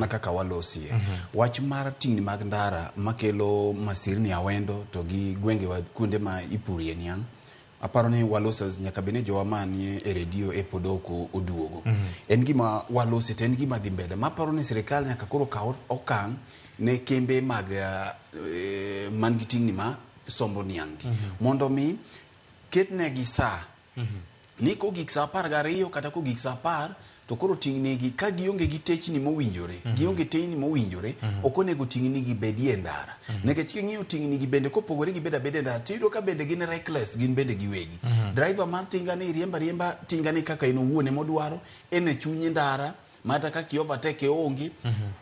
Mana kaka walosie. Wach mar tingni mag ndara makelo masirni Awendo to gi gwengewa kuonde ma ipurie niang', aparo ni waloso nyaka bed ni jowa manie e redio e pod ok oduogo. En gima walose to en gima dhi mbele. Maparo ni sirikal nyaka koro kaw okang' ne kembe mag man gi tingni ma sombo niang' gi. Mondo mi ketnegi saa ni kogik saa 12 kata kogik saa 10 to koro ting'nigi ka gionge gi techni mowinjore, gionge teyni mowinjore, ok onego ting'nigi bedie e ndara. Nikech king'iyo ting'nigi bende kopogore gi bedo abeda e ndara, tiyudo ka bende gin reckless gin bende giwegi. Driver mar tinga ni riembo ariemba tinga ni kaka en owuon emodwaro, en e chuny ndara, mata kaka i overtake onge,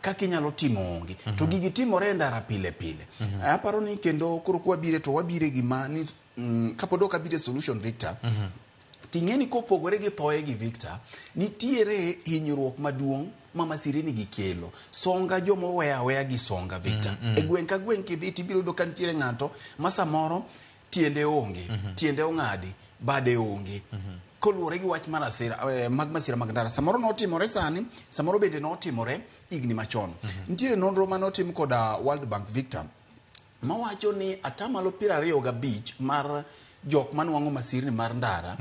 kaka inyalo timo onge. To gigi timore e ndara pile pile. Aparo ni kendo koro kwabire to wabire gima ni kapod ok abiro e solution, Victor, ting'e ni kopogore gi thoye gi, Victor, nitiere hinyruok maduong' ma masirni gi kelo. Songa joma oweya aweya gi songa, Victor. E gweng' ka gweng' kidhi tibiro yudo ka nitiere ng'ato ma samoro tiende onge, tiende ong'adi, bade onge. Koluwore gi wach mar asira, mag masira mag ndara. Samoro notimore sani, samoro bende notimore higni machon. Nitiere nonro manotim koda World Bank, Victor, mawacho ni 25% mar jok manwang'o masirni mar ndara,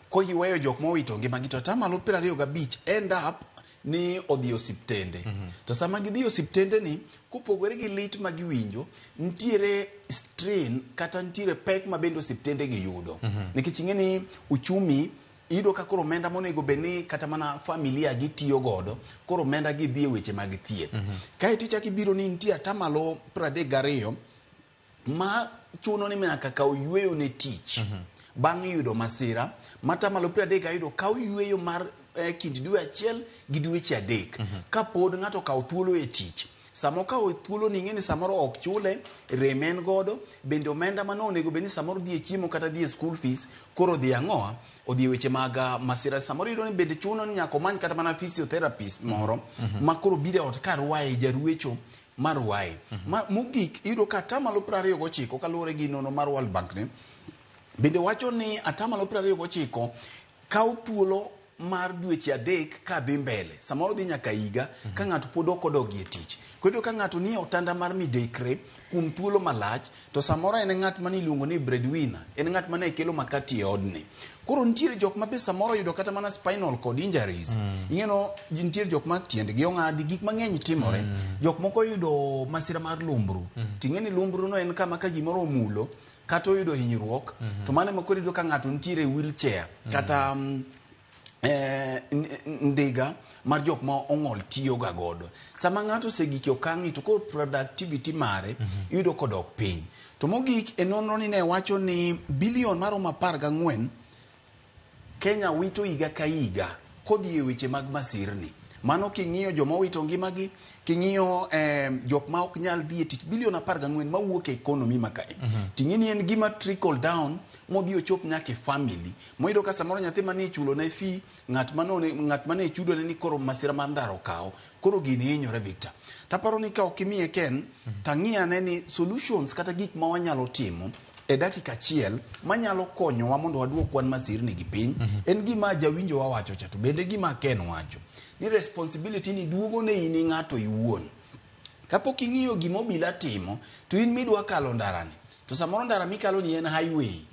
koiweyo jok mowito ngimagi, to 25% end up ni odhi e osiptende. To sama gidhi e osiptende ni, kopogore gi lit ma giwinjo, nitiere strain kata nitiere pek ma bende osiptende gi yudo. Nikech ing'e ni uchumi iyudo ka koro omenda monego bed ni kata mana familia gitiyo godo, koro omenda gi dhi e weche mag thieth. Kaeto ichako ibiro ni nitie 32% ma chuno ni nyaka kaw yueyo ne tich bang' yudo masira ma 32% yudo kaw yueyo mar kind dwe achiel gi dweche 3 kapod ng'ato okawo thuolo e tich. Sama okawo thuolo ni, ing'e ni samoro ok chule, rem en godo, bende omenda mane onego bed ni samoro dhi e chiemo kata dhi e school fees, koro dhi ang'owa odhi e weche mag masira. Samoro iyudo ni bende chuno ni nyaka omany kata mana physiotherapist moro ma koro biro e ot ka rwaye, jaruecho marwaye. Mogik iyudo ka 29% kaluwore gi nonro mar World Bank ne bende wacho ni 29% kawo thuolo mar dweche 3 ka dhi mbele, samoro dhi nyaka higa ka ng'ato pod ok odogi e tich. Koro iyudo ka ng'ato nie otanda mar midekre kuom thuolo malach, to samoro en ng'at mane iluongo ni breadwinner, en ng'at mane kelo makati e odni. Koro nitiere jok ma be samoro oyudo kata mana spinal cord injuries. Ing'e no nitiere jok ma tiendgi ong'adi, gik mang'eny timore. Jok moko oyudo masira mar lumbru. Ting'e ni lumbru no en kama ka gimoro omulo kata oyudo hinyruok, to mano ema koro iyudo ka ng'ato nitiere e wheelchair kata ndiga mar jok ma ong'ol tiyoga godo. Sama ng'ato osegik e okang'ni to koro productivity mare iyudo kodok piny. To mogik e nonro ni ne wacho ni bilion maromo 14 Kenya wito higa ka higa kodhi e weche mag masirni. Mano king'iyo joma owito ngimagi, king'iyo jok ma ok nyal dhi e tich, bilion 14 mawuok e economy ma kae. Ting'e ni en gima trickle down modhi ochop nyaka e family. Moyudo ka samoro nyathi mane ichulo ne fee, ng'at mane ng'at mane ichudo ne ni koro masira mar ndara okawo. Koro gini hinyore, Victor. Taparo ni ka ok imiye Ken, tang'i ane ni solutions kata gik ma wanyalo timo e dakika achiel manyalo konyowa mondo waduok kwan masirni gi piny. En gima jawinjo wa wacho cha, to bende gima Ken wacho ni responsibility ni duogo ne in ng'ato iwuon. Kapok ing'iyo gima obila timo, to in midwa kalo ndarani, to samoro ndara mikalo ni en highway,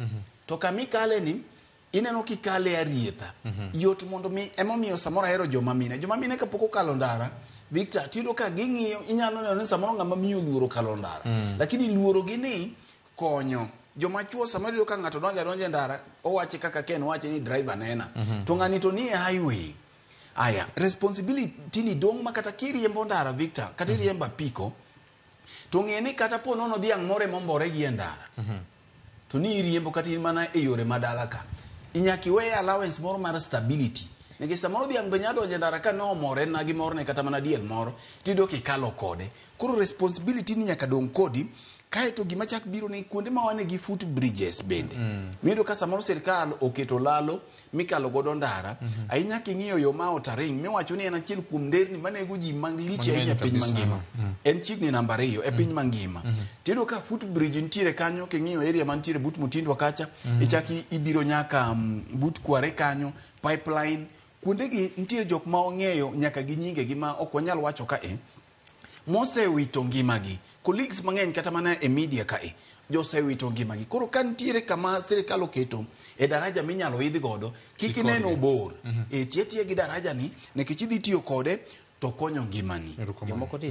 to kamikale ni ineno kikale arietha, yot mondo mi. Emomiyo samoro ahero joma mine, joma mine kapok okalo ndara, Victor, tiyudo ka ging'iyo. Inyalo neno ni samoro ng'ama miyo oluoro kalo ndara, lakini luoro gi ni konyo joma chuo. Samoro iyudo ka ng'ato donjo adonja e ndara, owache kaka Ken wache ni driver nena, to ng'ani to nie highway. Aya, responsibility ni dong' ma kata kiriembo ndara, Victor, kata iriembo apiko, to ng'e ni kata po nono dhiang' moro emombore gi e ndara, to ni iriembo kata in mana e yore madala ka, inyaka iweye allowance moro mar stability, nikech samoro dhiang' be nyalo donjo e ndara ka noomore na gi morne kata mana diel moro, tiyudo kikalo kode. Koro responsibility ni nyaka dong' kodi. Kaeto gima chak biro ni kuonde ma wane gi foot bridges bende, miyudo ka samoro sirikal oketo lalo mikalo godo ndara, ahinya king'iyo yo ma Outer Ring miwacho ni en achiel kuom nderni manego ji malich ahinya e piny mangima, en chiegni namba 2 e piny mangima. Tiyudo ka foot bridge nitiere kanyo, king'iyo area mantiere but Mutindwa kacha, ichaki ibiro nyaka but Kware kanyo, Pipeline. Kuondegi nitie jok ma ong'eyo nyaka gi nyingegi ma ok wanyal wacho kae mosewito ngimagi. Colleagues mang'eny kata mana e media kae josewito ngimagi. Koro ka nitiere kama sirikal oketo e daraja minyalo idh godo, kik inen obor. E ti atiya gi daraja ni nikech idhi tiyo kode to konyo ngimani. Erokamano. Jomoko ti